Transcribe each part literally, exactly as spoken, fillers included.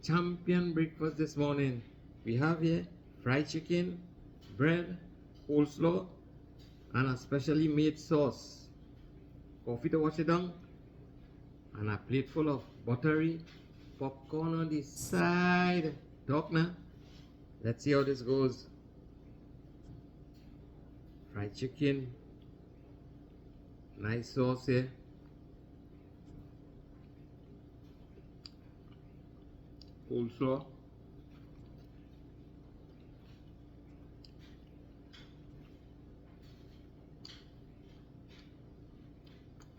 champion breakfast this morning. We have here fried chicken, bread, coleslaw, and a specially made sauce. Coffee to wash it down, and a plateful of buttery popcorn on the side. Talk now. Let's see how this goes. Fried chicken. Nice sauce here. Coleslaw.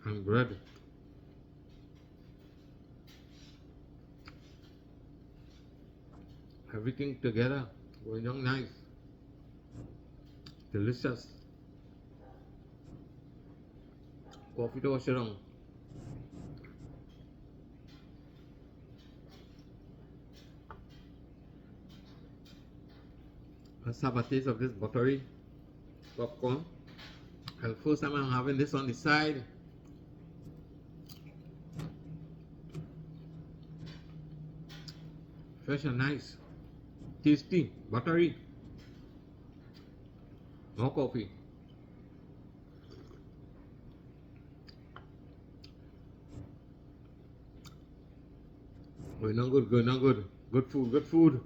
And bread. Everything together, going down nice. Delicious. Coffee to wash it down. Let's have a taste of this buttery popcorn. And first time I'm having this on the side. Fresh and nice. Tasty, buttery. More coffee. Good, no good, good, no good. Good food, good food.